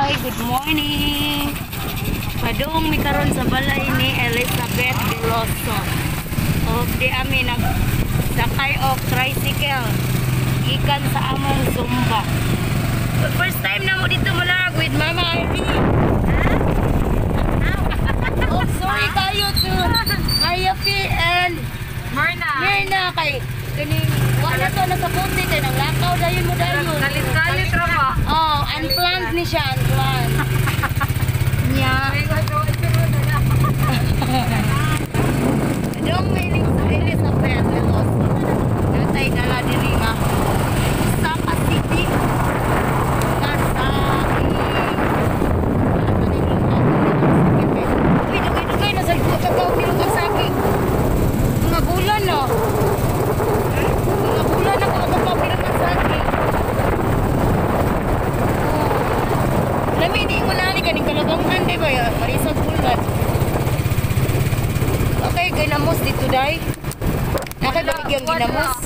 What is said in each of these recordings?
Bay, good morning. Padung mi karon sa balay ni Elizabeth Veloso. Og di ami nag sakay og tricycle gikan sa among Zumba. First time na mo dito malag with Mama Irene. Oh, sorry kayo to Maria P and Marna. Mirna kay kining wa na to nasa bote kay nang lakaw dayon mo dayon. Kalit-kalit ra ba? Oh, unplanned ni siya, unplanned. Nya. Dong may Elizabeth Veloso. Natay dala diri nga usa ka city nga saging. Ato ni Uy, dugay-dugay na sa kakao bilog ang saging. Mga bulan na. Mga bulan na ko kakao bilog ang saging. Oh. Lami di mo na ni kaning kalabangan di ba ya? Marisag bulan. Okay, ginamos dito day. Nakay baligyang ginamos.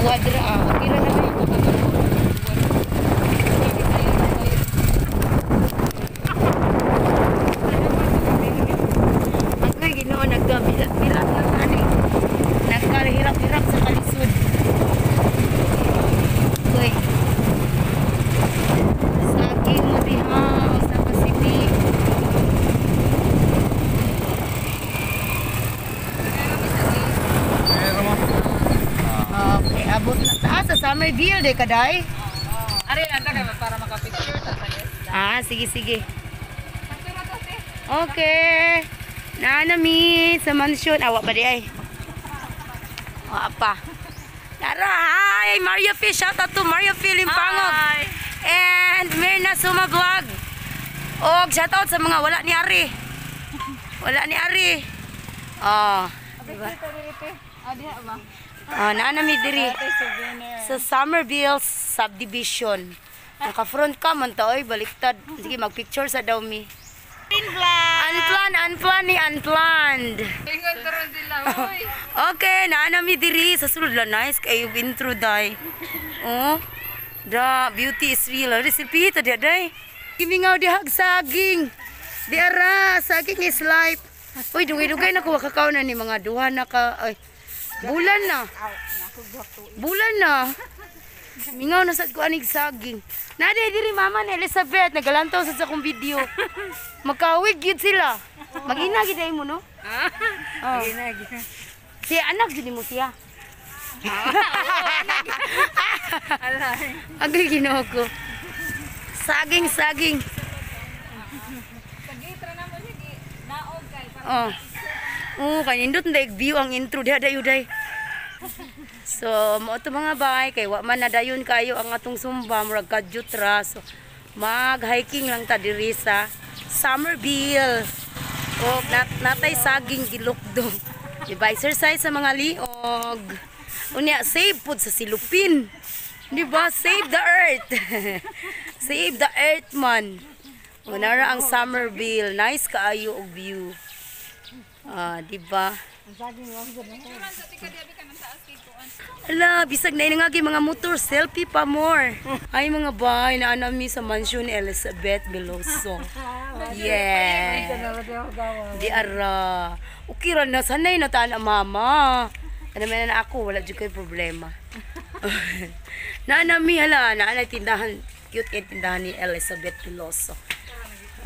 Buwad ra ah. Okay ra na kayo. Agoy Ginoo, nagkabilat-bilat na ani. Nagkahirap-hirap sa kalisod. Agoy. Saging mo diha sa City. Okay, abot na ta. Ah, sa Somerville de kaday. Ari lang ta kay para maka-picture ta sa guest. Ah, sige sige. Okay. Naanami sa mansion. Awa pa di ay. Awa pa. Tara, hi! Mario P. Shout out to Mario P. Limpangog. Hi. And Mirna Suma Vlog. Og shout out sa mga wala ni Ari. Wala ni Ari. Oh, diba? Ah, diha ba? Oh, naanami diri Souvenir. Sa Somerville Subdivision. Naka-front ka man ta oy, baliktad. Sige, mag-picture sa daw mi. Unplanned, unplanned ni unplanned. Ingon turon sila, oy. Okay, naa mi diri sa sulod la, nice kayo intro day. Oh. Da, beauty is real. Recipe ta di day. Gimingaw di hag saging. Di ara, saging is life. Uy, dugay-dugay na ko kakao na ni mga duha na ka ay bulan na. Bulan na. Mingaw na sad ko anig saging. Nade diri mama ni Elizabeth nagalantaw sa akong video. Makawig gyud sila. Mag-ina gid ay mo, no? Oh. Si anak jud nimo siya. Alay. Agay Ginoo ko. Saging, saging. Sagitra na mo siya gi naog kay para Oh. Oh, kanindot na view ang intro diha dayo day. So, mo to mga bay kay wa man nadayon kayo ang atong sumba, murag kadyot ra. So, mag-hiking lang ta diri sa Somerville. O natay saging gilukdo. Diba, exercise sa mga liog. Unya, save pud sa silupin. Di ba? Save the earth. Save the earth man. Unara ang Somerville. Nice kaayo og view. Ah, di ba? Ala, bisag na inangagi mga motor, selfie pa more. Ay mga bay, naanami sa mansion ni Elizabeth Veloso. Yeah. Di ara. Okay ra na, sanay na ta na mama. Ano man na ako, wala jud koy problema. Naanami hala, naanay tindahan, cute kay tindahan ni Elizabeth Veloso.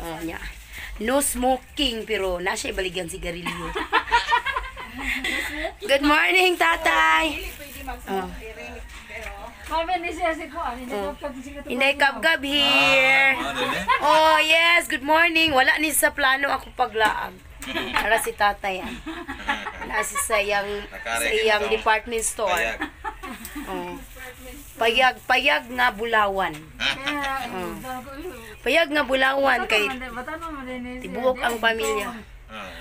Oh, nya. No smoking pero na siya ibaligyan sigarilyo. Good morning, tatay. Oh. Kami ni siya si kuan, hindi ko pag siya. Inday Kabgab here. Oh, yes, good morning. Wala ni sa plano ako paglaag. Para si tatay ah. Nasa sa iyang department store. Oh. Payag, payag nga bulawan. Oh. Payag nga bulawan kay tibuok ang pamilya.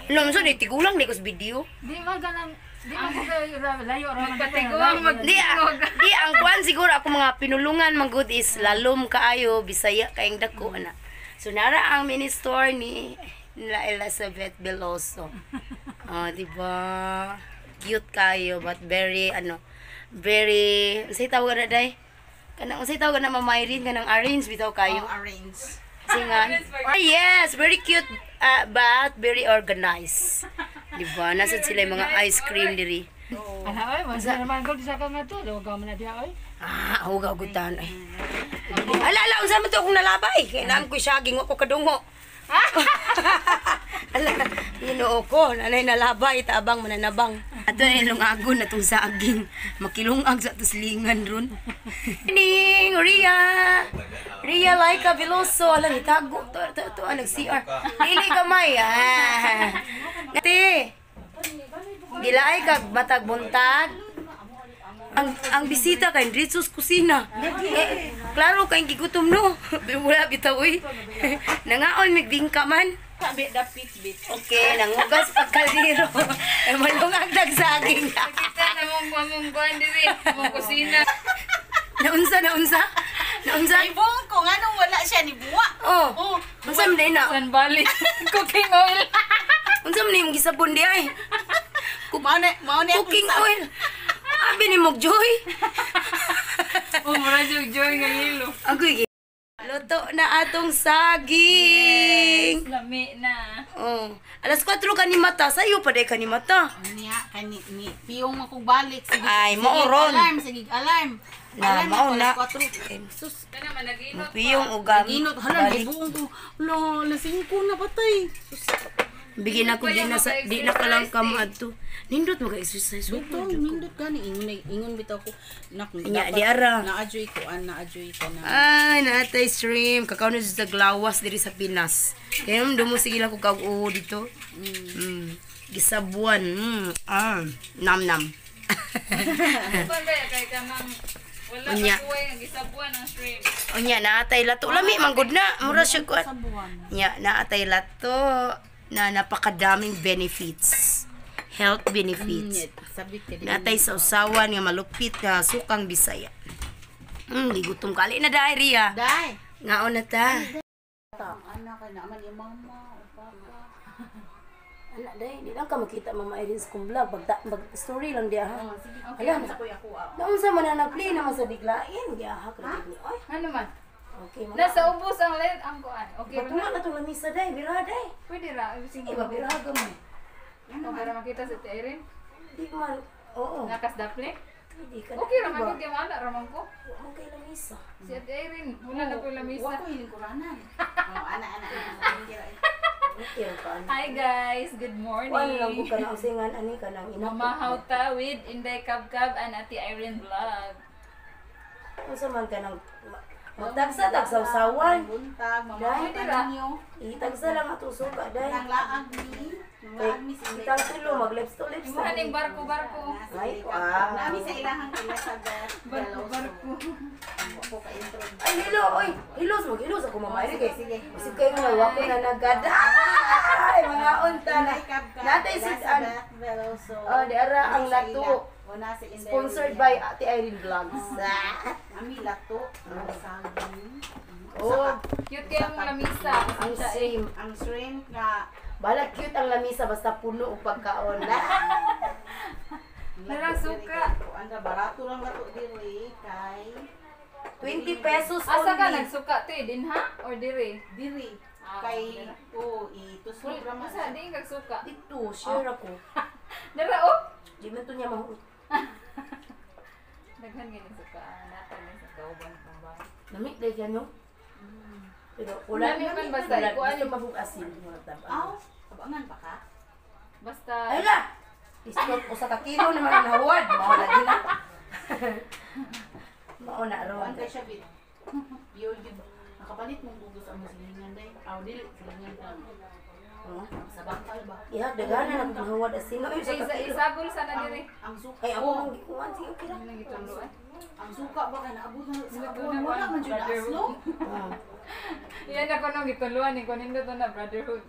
Ano man ni tigulang ni ko sa video. Di man ganang di man ko layo ra man. Katiguang mag Di ah, di ang kuan siguro ako mga pinulungan man gud is lalom kaayo, Bisaya kaayong dako ana. So nara ang mini store ni nila Elizabeth Veloso. Oh, di ba? Cute kayo but very ano, very unsay tawag na day? Kanang unsay tawag na Mama Irene, kanang arrange bitaw kayo. Arrange. Singan. Oh, yes, very cute but very organized. Di ba? Nasa sila yung mga ice cream diri. Ana oy, masa naman ko sa ka nga to, daw man na diha oy. Ah, hugaw gutan ay. Ala ala, unsa man to akong nalabay? Kay naam ko saging, wa ko kadungo. Ala, Ginoo ko, nanay nalabay, taabang mananabang. Ato na ilungagon na tong saging. Makilungag sa ato silingan ron. Morning, Ria! Ria Laika Veloso. Ala, nitago. To, to, to, ah, nag-CR. Dili gamay. Ah. Ate, gilaay kag matag buntag. Ang bisita kay Ritsos kusina. Eh, klaro kay gigutom no. Wala bitaw uy. Nangaon mig bingka man. Sabi, dapit, bit. Okay, nangugas pag kaldero. Eh, malungag saging. Kita na mong mong kuan diri, mong kusina. Naunsa, naunsa? Naunsa? Ibong ko, nga nung wala siya ni Buwa. Oh. Oh, Unsa man na? San Bali. Cooking oil. Unsa man imong gisabon di ay? mao na akong Cooking oil. Abi ni mog joy. Oh, mura jug joy nga hilo. Agoy. Luto na atong saging. Lami na. Oh, alas 4 kanimata, sayo pa day kanimata. Niya, kani, ni, piyong ako balik. Sige, Ay, sige, mao ron. Alarm, sige, alarm. Na, Alarm mao ako, na. alas 4. Eh, sus, Kana man naginot. piyong ugam. Ginot, hala, ibong ko. Hala, alas 5 na patay. Bigyan ako di na sa di na kalang ka maadto. Nindot mo ka exercise. Bitaw, nindot gani ingon ingon bitaw ko. Nak, Nya, di ara. Naajoy ko, an naajoy ka na. Ay, naatay stream. Kakaw na sa glawas diri sa Pinas. Kaya naman dumo sige lang ko kag uho dito. Gisabuan. Ah, nam nam. Kuan ba kay kanang wala Unya. ka kuway nga gisabuan ang shrimp. Unya, naatay lato. Lami, manggod na. Mura siya ko. Sabuan. Nya, naatay lato na napakadaming benefits. Health benefits. Sabi ka di. Natay sa usawan nga malupit nga sukang Bisaya. Gigutom kali na dai Ria. Day. Ngaon na ta. Anak kay naman yung mama o papa. Ana dai, di lang ka makita Mama Irene sa kong vlog. Pag, mag story lang diya ha. Oh, sige. Okay, Alam, sa kuya ko. Ah. Naunsa man na nag-play naman sa biglain. Giha ka ni. Oy, Ano man? okay man. Nasa ubos ang let ang kuan. Okay ra Patunga na. na itong lamisa dai, bira dai. Pwede ra sige. Iba bira gamay. Ano para makita sa Ate Irene? Di man. Oo. Nakas daple. Di ka. Okay ra man ko kay mana ra man ko. Wa man kay lamisa. Si Ate Irene, wala na ko lamisa. Wa ko hiling kuranan. Oh, ana ana ana. Okay ra ka. Hi guys, good morning. Kuan lang ko kanang usingan ani kanang ina. Mamahaw ta with Inday Kabkab and Ate Irene Vlog. Unsa man kanang magtagsa tagsawsawan. Buntag, mama Day, dira. ninyo. Itagsa lang atong suka dai. Nang laag ni. Nang Kay laag ni si itang tulo mag lips to lips. Imuha ning barko-barko. Ay, wow. Nami sa ilahang Elizabeth. Barko-barko. Ako ka intro. Ay, hilo, oy. Hilos, maghilos ako Mama Irene kay. Sige. Usib kayo nga wa ko na nagada. Ay, mga unta na. Natay si an. Elizabeth Veloso. Oh, di ara ang lato. Wala si Inday. Sponsored by Ate Irene Vlogs. Ami lato. Ang saging. Oh, Cute kayo ang lamisa. ang same. Ang shrimp nga. Balag cute ang lamisa basta puno og pagkaon. Narang suka. Ang barato lang lato diri kay 20 pesos Asa ka only. nagsuka te din ha or diri? diri Ah, kay dira. oh itusok ra man. Asa di kag suka? Dito, share ako. Dara oh. Di man to niya mahuot. Daghan gani suka. Nato ni sa kauban kung ba. Namit dahil yan, no? Pero wala Lami man basta, wala, ikuan. gusto mabug asin. Wala tabang. Aw, abangan pa ka? Basta Ay la! Istot usa ka kilo naman ang hawad. Mao lagi na. Mao na ron. Kuan kay siya bit. Pure gyud. Nakapalit mong bugos ang silingan day. Aw dili silingan lang. Oh. Sa bangkal ba? Iha daghanan ang hawad asin. No, usa Ay, ka isa, kilo. isagol sana diri. Ang suka. Ay ako nang gikuan sige okay ra. Ano nang gituluan? Ang suka ba kay naabot na sa Luto kabuan na wala ba? man jud na Brotherhood. aslo. Yan ako nang gituluan ni kunin to na brotherhood.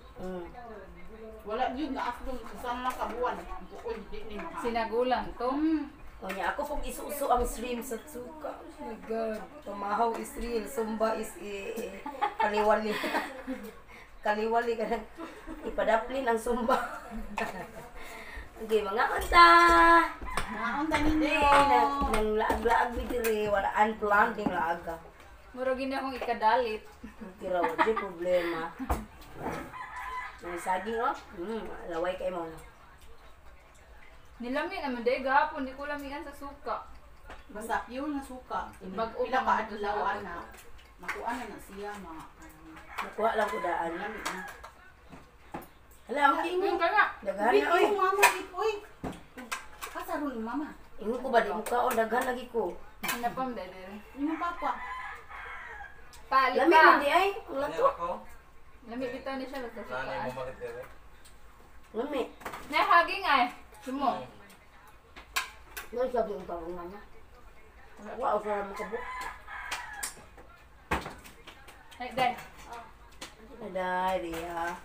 Wala jud na aslo sa lang kabuan. Uy, di ni maka. Sinagulang to. Unya ako pong isuso ang stream sa suka. Oh my God. Tumahaw is real, sumba is eh, kaliwali. Kaliwali ka nang ipadaplin ang sumba. Okay, mga unta. Naon ta ninyo. Eh, nang laag-laag mi diri, wala unplanned ning laaga. Murag gini akong ikadalit. Kira wa di problema. May saging oh. Laway kay mo na. Nilami naman day gahapon di ko lamian sa suka. Basta pure na suka. Bag-o Pila pa ka adlaw ana. Makuha na na siya ma. Nakuha lang ko daan. Lami na. Hala, ang Yung ingo. ka nga. Daghan na oy. Uy, mama, oy. Kasaron ni mama. Ingo ko ba di mo kaon daghan lagi ko. Hanapam day day. Imong papa. Pali Lami pa. man di ay. Ang lato. Lami bitaw ni siya basta suka. Nanay mo malit eh. Lami. Na haging ay. Sumo. Ano sabi ang kaungan na? Wa usara mo kabo. Ay day. Daday, Ria.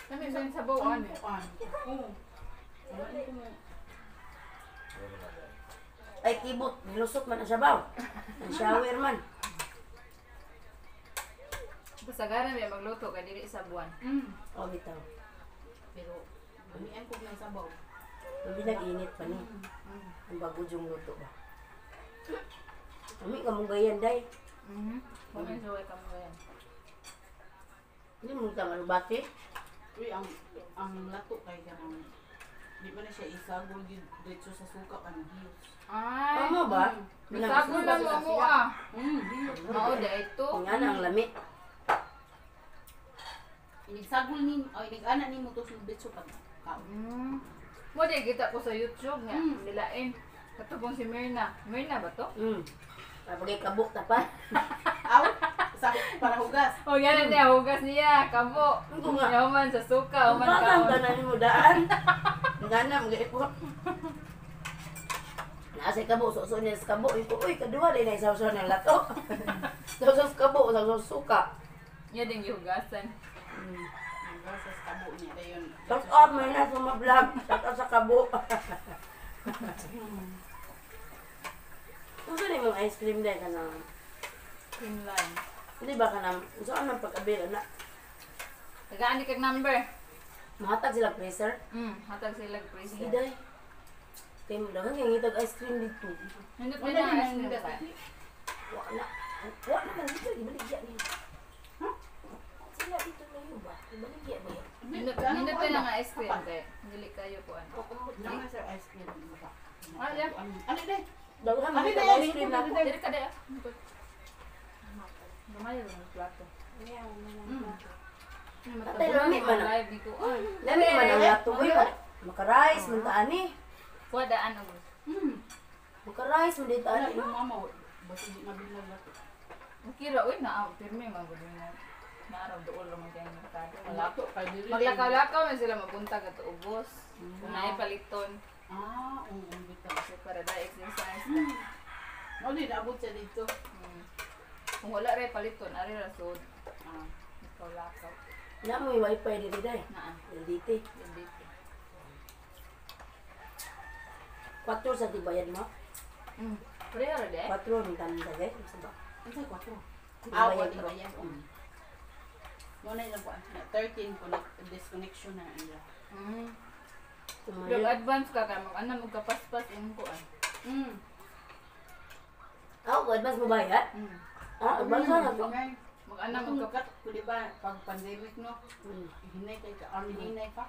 Lami sa sabaw Ano? ano. Oo. Ano ko mo? Ay, kibot. Nilusot man ang sabaw. Ang shower man. Pasagaran may magluto kay dili sa buwan. O, bitaw. Pero lamian ko ng sabaw. Hindi nag-init pa ni. Ang bago yung luto ba? Ami ka mong gayan, day. Mhm. Kung suway ka mo yan. Hindi mo tang alubati. Uy, ang lato kay kanang di ba na siya isagol gid diretso sa suka kanang hiyos. Ay. Tama ba? Bisagol lang mo mo ah. Hiyos. Mao di ito. Nga na ang lami. Inigsagol ni ay nag-ana nimo to sa diretso pag kaon. Mo di kita ko sa YouTube nga nilain. Katubong si Myrna. Myrna ba to? Kapag kabuk ta pa. Aw, sa para hugas. Oh, yan na hugas niya, kabo. Ano nga? Yaman sa suka, human Ang kaon. tanan mo daan. Nga na, mga ko. Nasa kabo, suso niya sa kabo. Iko, uy, kaduha din na isaw ng lato. Sausaw sa kabo, sausaw sa suka. Niya din gihugasan. Hugas sa kabo niya dayon. Shout out, may nasa ma-vlog. Shout out sa kabo. Unsa ni mong ice cream dahil ka na? Cream line. Hindi ba ka na? Saan ang pag-abila na? Tagaan di kag number. Mahatag sila freezer. Hatag sila Sige president. day. Kay mo daghan kay ngitag ice cream dito. Nindot Wala na na ice cream nang pa. Wa na. Wa na man dito ibaligya ni. Ha? Sila dito layo ba? Ibaligya ba yun? Nindot nindot na nga ice cream kay dili kayo kuan. Nang sir ice cream ba? Ah, yeah. Ano day? Daghan Ano man day? ice cream na. Dili ka day. Gamay ra ang plato. Atay, lami man ah. Live ni ko. Lami man ang lato oy. Maka-rice man ta ani. Kuha daan og. Maka-rice man dito Wala ani. yung mama basta di mabilang lato. Kira uy na pirmi man gud na. Naaraw dool ra man kay ang merkado. Wala. Lato kay dili. Maglakaw-lakaw man sila mabuntag ato ubos. Kung naay paliton. Ah, oo, bitaw. So, para da exercise. Mo di naabot siya dito. Kung wala ray paliton, ari ra sud. Ah. Lakaw-lakaw. Na mo wifi dito day. Naa, Dito. dito. 4 sa tibayad mo. Pareho ra de. 4 ang tanan dali. Sa ba? Unsa kwatro? Ah, Tibayad wala mo. bayad. Mo na ilang kuan. 13 connect disconnection na ila. Pero advance ka kay mag ana mo kapaspas imong kuan. Ah, advance mo bayad? Ah, advance na to. Mag ana mo Ano kap ka ko di ba pag pandemic no? Hinay kay ka army hinay pa.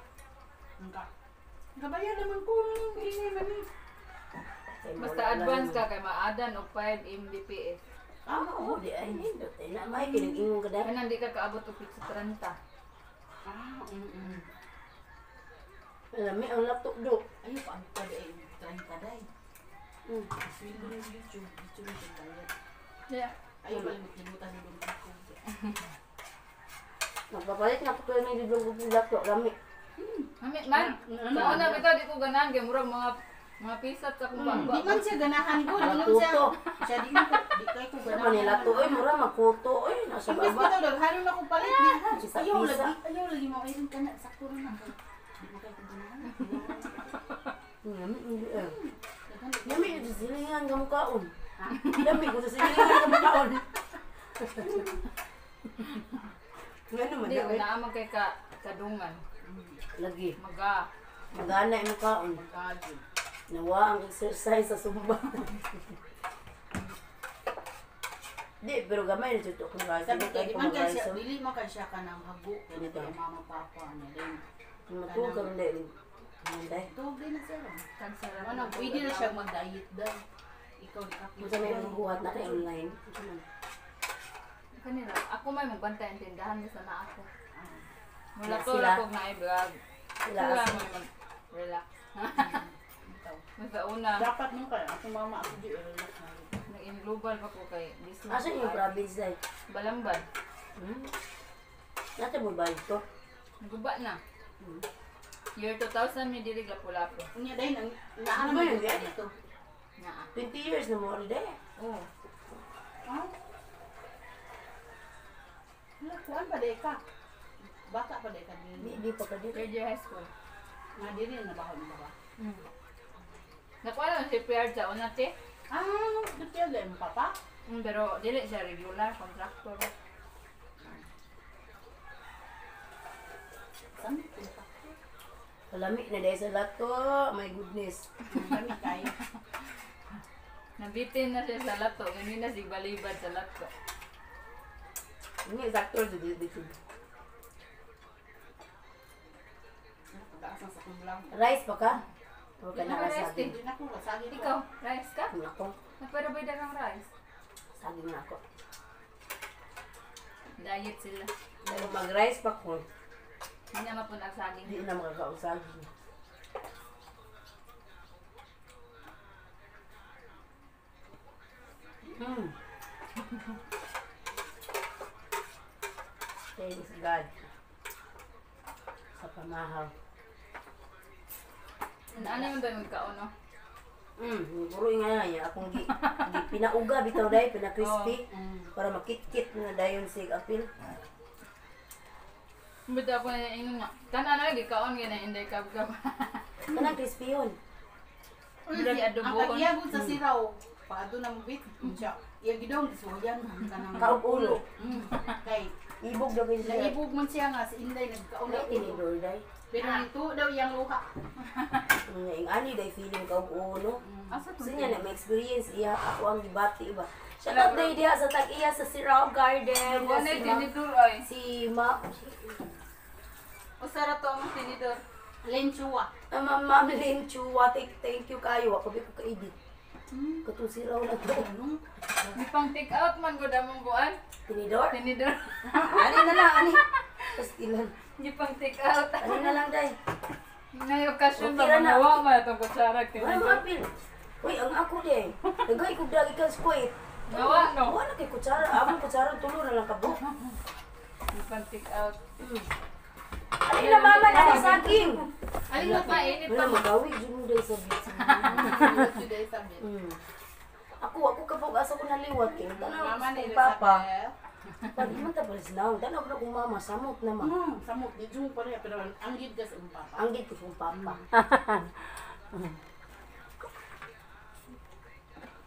Angka. Kabayad naman ko hinay man ni. Basta advance ka kay maadan og 5 Mbps. Ah, oo, di ay nindot. Ay na may kining ka dai. Kanang di ka kaabot og 30. Ah, Lami ang laptop do. Ayo pa ang pa di 30 day. Sweldo ng YouTube, YouTube ng bayad. Yeah. Ayo pa limot-limutan sa dong ko. Magpapalit na ko ni didong ko laptop lami. Ami man. Sa una bitaw di ko ganahan kay murag mga pisat sa akong Di man siya ganahan ko, di man siya. Makuto. Siya di man ko, di kay ko Sa ganahan. Manila to oy, mura makuto oy, nasa Ang bes baba. bitaw daghanon ako palit di. Pisa, Ayaw pisa. lagi, ayaw lagi mo ayun kana sakto ra na. Di mo kay ko ganahan. Lami hindi eh. Daghan Lami sa silingan ka mukaon. Lami ko sa silingan ka mukaon. Ngano man Di na oy. naa man kay ka kadungan. Lagi. Maga. Magana imong kaon. Magkadyo. Nawa ang exercise sa Zumba. Di, pero gamay na jud akong rice. Sabi Di kay kay di man kay siya, rice. dili man kay siya kanang hago kay Dito. kay mama papa ano din. Matuog ka man dahil. Manday. Tuog din na siya. Kagsara. Ano, pwede na siya mag-diet daw. Ikaw di ka. Kung sa may mga buhat na kay online. Kanila, ako may magbantay ang tindahan niya sa na ako. Mula Sila. to lang kog na vlog. Sila Sila asa. may mag-relax. Basta una, Dapat mo kay ako mama ako di relax na. nag-in-global pa ko kay business. Asa yung province day? Balamban. Nasa mo ba ito? Naguba na. Year 2000 may dili lapu-lapu. Unya dahil ang naano Ano ba man yun, yun eh? dito. Naa. 20 years na mo already. Oo. Ah? Wala, kuan pa day ka. Bata pa day ka Di, din. di pa ka dito. Third year high school. Nga dili na bahon ba ba? Nakuha lang si Pierre sa una te. Ah, dito mo papa. Pero dili siya regular contractor. Saan pa? Kalami na dahil sa lato. My goodness. Kami kayo. Nabitin na siya sa lato, ganyan na si balibad sa lato. Hindi, sakto dito dito. Pagkaas na sa akong vlog. Rice pa ka? O ka Di na na rice, saging? Hindi na ko saging ko. Ikaw, rice ka? Nako, Napara ba dagang rice? saging na ako. Diet sila. Pero mag-rice pa ko, Hindi na mapunag saging. hindi na makakausaging. Thanks God sa pamahaw. Ano yung ba magkaon, no? Puro nga na niya. Akong gi pinauga bitaw dahil, pina-crispy. Para makitkit na dayon sig apil. Bitaw ako na ingon nga. Kana na gikaon gina inday kab-kab. Kanang crispy yun. Uy, Murag ang adobohon. tagiyagod sa siraw, paado na mubit. Siya, iya gidong gisuyan kanang Kaog ulo. Kay Ibog daw kayo siya. naibog man siya nga si Inday nagkaon Ay, na ulo. tinidor day. Pero nito daw iyang luha. Nga, ing ani day feeling kaog ulo. Asa to? Gusto niya na may experience iya ako ang gibati ba. Shout out day diha sa tag iya sa Sirao Garden. Wala Si Ma, tinidor ay. si Ma, Usara to ang tinidor. Lenchua. ah, Ma'am Ma'am Lynn Chua, thank you kayo. Ako bi ko kaedit. Katong Sirao na to. Ano? Di pang take out man gud among buwan. Tinidor? Tinidor. Ani na lang, ani. Pastilan. Di pang take out. Ani na lang day. Ngay okasyon Okay ba ra na. manawa man atong kutsara Wala tinidor. mga apil. Uy, ang ako di. Nagay kog dagi ka squid. Nawa no. Wala kay kutsara. Among kutsara tulo na lang kabo. Di pang take out. Ani na mama na saging. Alin mo pa init Wala pa. magawi jud mo day sa bitch. Today sa bit. Ako kapag asa ko naliwat kay tanaw Mama ni ko papa. Elizabeth. Pag di man ta palis na, tanaw ko na kung mama samot na ma. Samot di jung pa rin pero ang gid ka sa imong papa. Ang gid ko kung papa.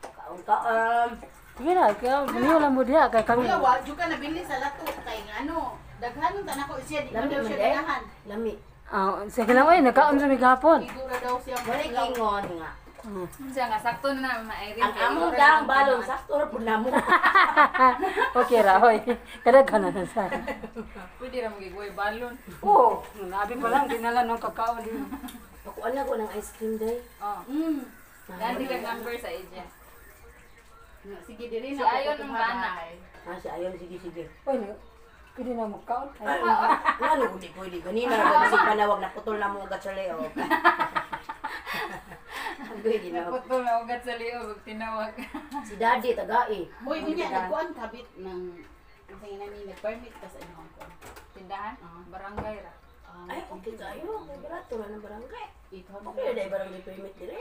Kaon kaon. Sige na, kaya niyo lang mo diha kay kang Wala wa jud ka nabili sa lato kay ngano. Daghanon ta nako siya di Lami man daw man siya day. ganahan. Lami. Ah, sige lang oy, nakaon sa mi gahapon. Igo ra daw siya. Wala ingon nga. Siya nga sakto na na mairin. Ang among daang balon sakto ra pud namo. Okay ra oy. Kada ka na sa. Pwede ra magigway balon. Oo, nabi pa lang dinala nung kakao din. Ako anak ko ng ice cream day. Oh. Dati kang number sa agent. Sige diri Si na. Ayon ang bana. Ah, siya ayon sige sige. Oy, pwede na mo kaon. Ay, ano kung di pwede ganina ra si panawag na putol na mo ugat sa leo. Ang pwede na. Naputol na ugat sa liog ug tinawag. Si daddy tagai. Uy, unya nagkuan kabit ng sa ina ni nag-permit ka sa imong kuan. Tindahan? Barangay ra. Ay, okay kayo. Kay barato ra ng barangay. Ito. Okay ra dai barangay permit dire.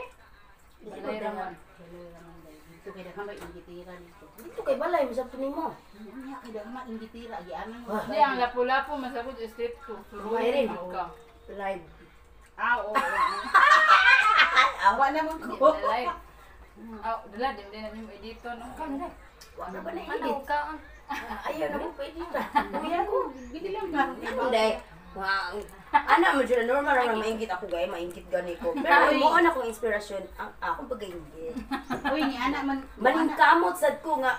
Dili Balay ba ra man. Balay ra man dai. Dito kay daghan ba ingitira dito. Dito kay balay masabto nimo. Unya kay daghan man ingitira gianan mo. Ah. Di ang lapu-lapu masabot street 2. Suruhin Irene. ka. Live. Ah, oo. Awa naman ko. Live. Aw, dala din din na nimo edito no. Wa na ba na Ano edit? ka? Ayaw na mo pwede ta. Kuya ko, bili lang ba? Hindi. Nga, ana mo dyan, normal ra man mainggit ako gay, mainggit gani ko. Pero mo ana akong inspirasyon ang akong pagainggit. Uy, ni ana man. Maningkamot sad ko nga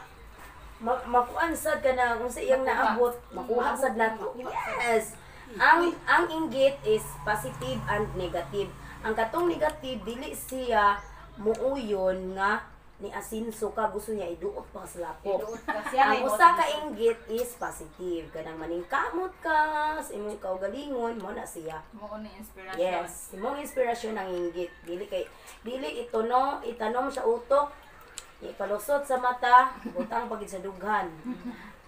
Makuan sad ka na unsa iyang naabot, makuha sad nato. Yes. Ang inggit is positive and negative. Ang katong negative, dili siya muuyon nga ni asinso ka, gusto niya iduot pa sa lapok. Iduot ka siya, Ang may usa ka inggit is positive, kanang maningkamot ka sa imong kaugalingon, mo na siya. Mo ni inspirasyon. Yes, imong inspirasyon ang inggit. Dili kay dili ito no, itanom sa utok, ipalusot sa mata, butang pagid sa dughan.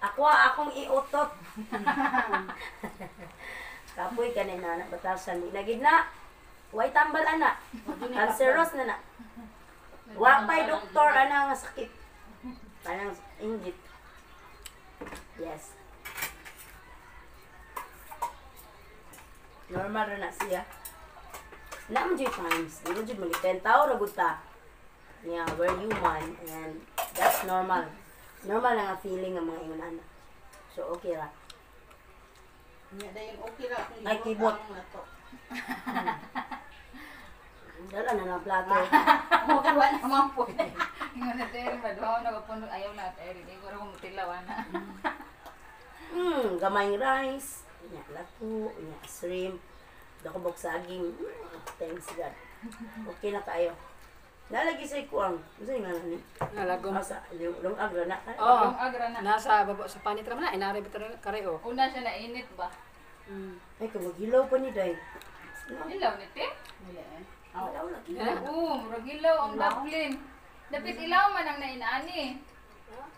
Ako akong iutot. Kapoy ka na na batasan di na gid na. Way tambal ana. Cancerous na na. Wa pay doktor ana nga sakit. Kanang inggit. Yes. Normal ra na siya. Naman jud times, di mo jud malipen tao ra gud ta. Yeah, we're human and that's normal. Normal na nga feeling ang mga ingon ana. So okay ra. Nya dayon okay ra akong Ay, gibuhat kibot. ang nato. Dala na ng plato. Mo kuha naman po. Ingon na Terry, maduhaw na kapuno ayaw na Terry. Di ko ra ko mutilaw ana. Gamay rice, nya lato, nya shrimp, dako saging. Thanks God. Okay na kayo. Nalagi sa ikuang. Unsa nga ni? Nalagom. Asa lung agra na. Oh, Ang agra na. nasa baba sa panit ra man na inari bitaw kare oh. Una siya nainit ba? Ay kag pa ni day. Ilaw ni te? Wala eh. Wala lagi. Eh? Oo, murag ilaw ang daplin. Dapit ilaw man ang nainaani.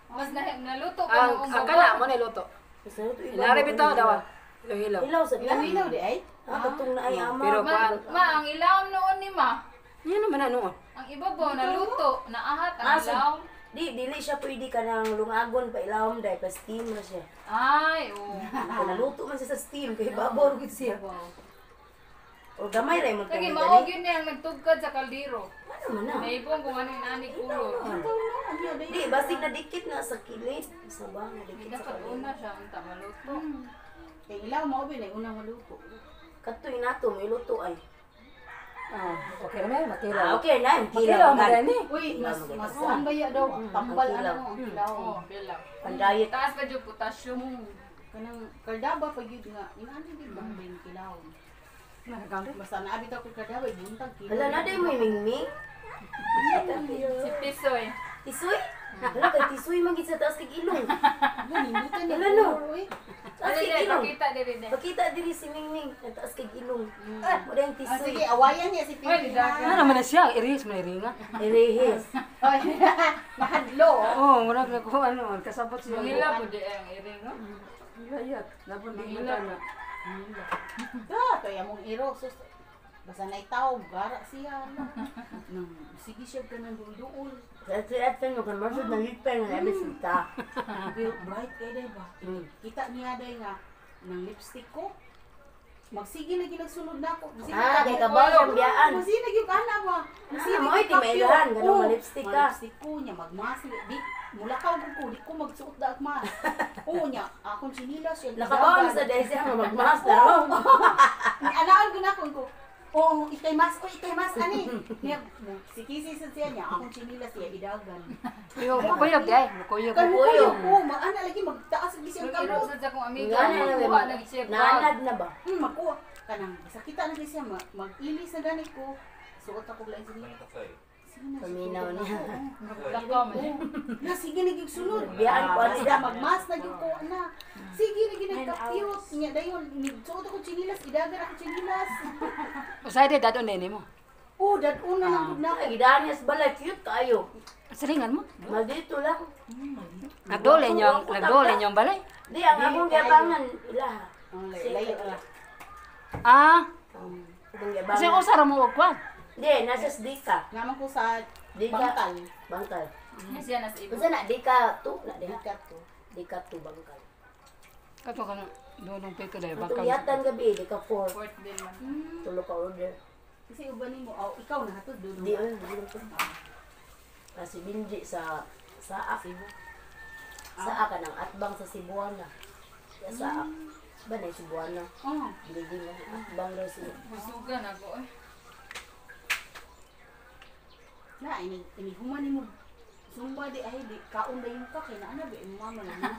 Mas na, naluto pa Ang noong ang kana mo na iluto. Basta na to ibabaw. Inari bitaw daw. Ilaw ilaw. Ilaw sa Ilaw-ilaw di ay. Ah, katong na ay ama. Pero Ma, kuan. ma, ang ilaw noon ni ma. Yan naman ano. Ang ibabaw naluto, naahat ang Ah, so- ilaw. Di, dili siya pwede ka ng lungagon pa ilawom dahil pa steam na siya. Ay, oo. Kung naluto man siya sa steam, kay babaw gid siya. O gamay ra imong Kagi tubig mao dali. gyud niya ang nagtugkad sa kaldero. Ano man na? Naibong kung ano yung ani kulor. Di, basig na dikit na sa kilid. Sa ba, na dikit sa Dapat kilid. una siya unta maluto. Kay ilaw mao bi unang maluto. Katoy nato, may luto ay. Ah, okay ra may Ah, makilaw. okay na, yung Makilaw kilaw. mo gani. Uy, mas mas ang baya daw tambal Ang ano kilaw. ang kilaw. Oo, bilaw. Pandayet. Taas pa jud potassium. Kanang kardaba pa gyud nga inani di ba ang kilaw. Nagakaon Basta naabi ta kay kardaba buntag kilaw. Hala na day mo yung mingming. Si Pisoy. Tisoy? Hala kay tisoy man gid sa taas kag ilong. Hala, nindutan ni Hala, no. color, uy. Taas Dali, kag dali, ilong. pakita diri dali. Pakita diri si Mingming, ang taas kag ilong. Mo dayang Ah, tisoy. sige, awayan niya si Uy, Pipi. dagan. Ano naman na siya, iris man iringa. Irehis. Oy, mahadlo. Oh, murag na ko ano, kasabot siya. Mangila po di ang iring no. Iyayat, labon di Mangila. na. Da, kaya mong iro sus. Basta naitaw, gara siya. No. Nang sige siya ganang duol. Sa at mo kan marsud na lipay nga nabi sulta. Pero bright kay day ba? Kita niya day nga ng lipstick ko. Magsige lagi nagsunod na ako. Magsige Ah, kay kabaw siyang biyaan. Magsige lagi yung ana ba? Magsige Ah, mo'y lagi ti mailahan, ganun Oo, ma-lipstick ka. Ma-lipstick ko niya magmas di mulakaw ko ko di ko magsuot daag mas. Oo niya, akong chinilas siya. Nakabaw na sa dahil siya nga magmas na ro. Ni anaan ko na kung ko. Oo, ikay mas, o ikay mas ani. Niya, sikisi sa siya niya, akong chinilas siya idagan. Yo, mukuyog di ay, mukuyog. Kay mo Kuyog. ko, maana lagi magtaas lagi siyang Ang iro kamot. sa akong amiga, Nga na magkuha lagi siya bag. Naanad na ba? Makuha. Kanang sakita na siya, mag-ilis na gani ko. Suot ako lain sa niya. Sige na, Paminaw suot niya. ako, oh. Lakaw man siya. Na sige na gyud sunod. Biyaan ko, Basta ano? magmas na gyud ko na. Sige na gyud nagka-cute. Nya dayon suot ako chinilas, idagan ako chinilas. Usay di dadon din mo. Oh, dad-on na lang gud na ako. Ay, gidaan niya sa balay, cute kayo. Silingan mo. Maldito lang. Nagdole niyo, nagdole niyo ang balay. Di, ang akong giabangan, ilaha. Ang layo lah. Ah, Akong kasi giabangan. usa ra mo og kwan. Di, nasa sa Dika. Naman ko sa Dika. bangkal. Bangkal. Niya siya nasa ibo. Unsa na, Dika 2? Na, diha. Dika to. Dika 2 bangkal. Kato kang dunong pito dai Atong bakal. yatan gabi, Dika 4. Fourth din man. Tulo ka order. Kasi uban nimo, oh, ikaw na hatod doon. Di, ay, di lang ko. Kasi Benji sa Saak. Saak ka ng atbang sa Cebuana. Sa Saak. Ba na yung Cebuana? Oh. Building na atbang daw siya. Busugan ako eh. Na ini ini human nimo. Sumba di ay di kaon dayon ka kay naa na ba imong mama na.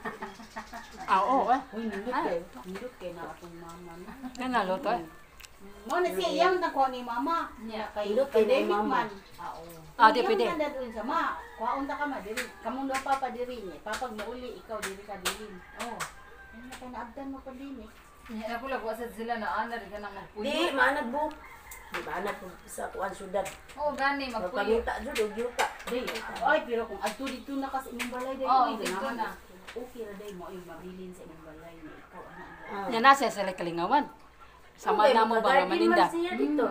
Ah, oo eh. Uy, nindot kay na akong mama na. Yan na luto eh. Mo na siya iyang nakuha ni mama. Nya. Kay Nindot kay pandemic mama. man. Ah, oo. Ah, di pwede. Iyang nandun sa ma. Kuhaon ta ka ma diri. Kamong daw papa diri niya. Papag mauli ikaw diri ka diri. Oh. Ay na kay naabdan mo pandemic. Nya ako lang wa sad sila na ana rin ka nang magpuyo. Di maanad bu. Di maanad po sa kuan syudad. Oo, gani magpuyo. Magpangita jud og yuta. Di. Ay, pero kung adto dito na ka sa imong balay dai. Oo, Uy, dito ganahan. na. Okay ra dai mo ay mabilin sa imong balay niya ikaw ana. Ah. Yan na siya sila kalingawan. Sama na mo ba nga maninda. Man siya dito.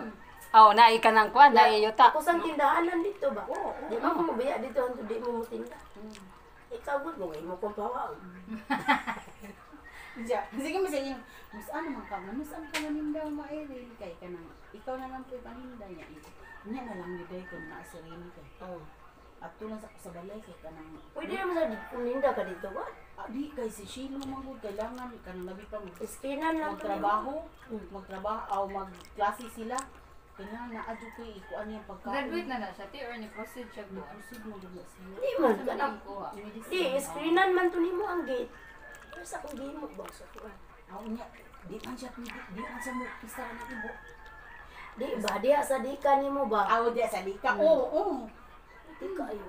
Oh, naay ka ng kuan, naay yuta. Ako sa tindahanan dito ba? Di ba mo biya dito hanto di mo motinda. Ikaw gud mo imo kong pawaon. Siya, sige mo sa inyo. Mas ano man ka, mas ano ka maninda mairil kay kanang ikaw na lang po'y paninda niya. Niya na lang yun kung naa si Rene kay. Oh. Adto lang sa balay kay kanang Pwede naman sa kuninda ka dito ba? ah, di kay si Shilo man gud kailangan kanang labi pa mag Iskinan lang to nimo. magtrabaho, magtrabaho aw magklase sila. Kailangan na adyo kay ikuan niyang pagkaon. Graduate na na siya, ti, or ni proceed siya kuan. Proceed mo gud na siya. Di man kanang Kuha. di iskinan man to nimo ang gate. Pero sa akong gihimo ba sa kuan? Aw niya, di man siya pwede, di man siya mo isa na ibo. Di ba diha sa di ka nimo ba? Aw di sa lika. Oo, oo. Di kayo.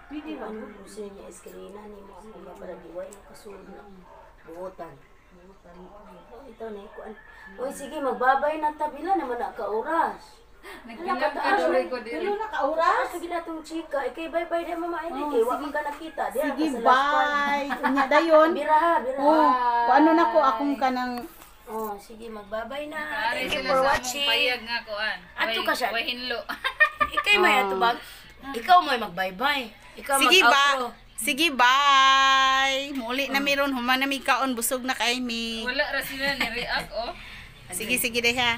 Pwede ba? Ano gusto niya iskrinan nimo ako ba para diway makasulod na buotan. Oh, ito na ikuan. Uy, sige, magbabay na tabila naman na ka oras. Nagbilang ka dori ko diri. Tulo na ka oras. Oras sige na tong chika. Ikay bye bye di mama Irene. Oh, Kay wa sige. man ka nakita. Diha Sige, ka sa last one. bye. Unya dayon. Bira ha, bira. Oh, paano na ko akong kanang Oh, sige, magbabay na. Ari Thank you sila for sa among watching. payag nga kuan. Adto ka siya. Way hinlo. Ikay may atubag. Ikaw may magbaybay. Ikaw Sige ba? mag-outro. Sige, bye. Muli na meron human na mi kaon busog na kay mi. Wala ra sila ni react oh. Sige, sige deh ha.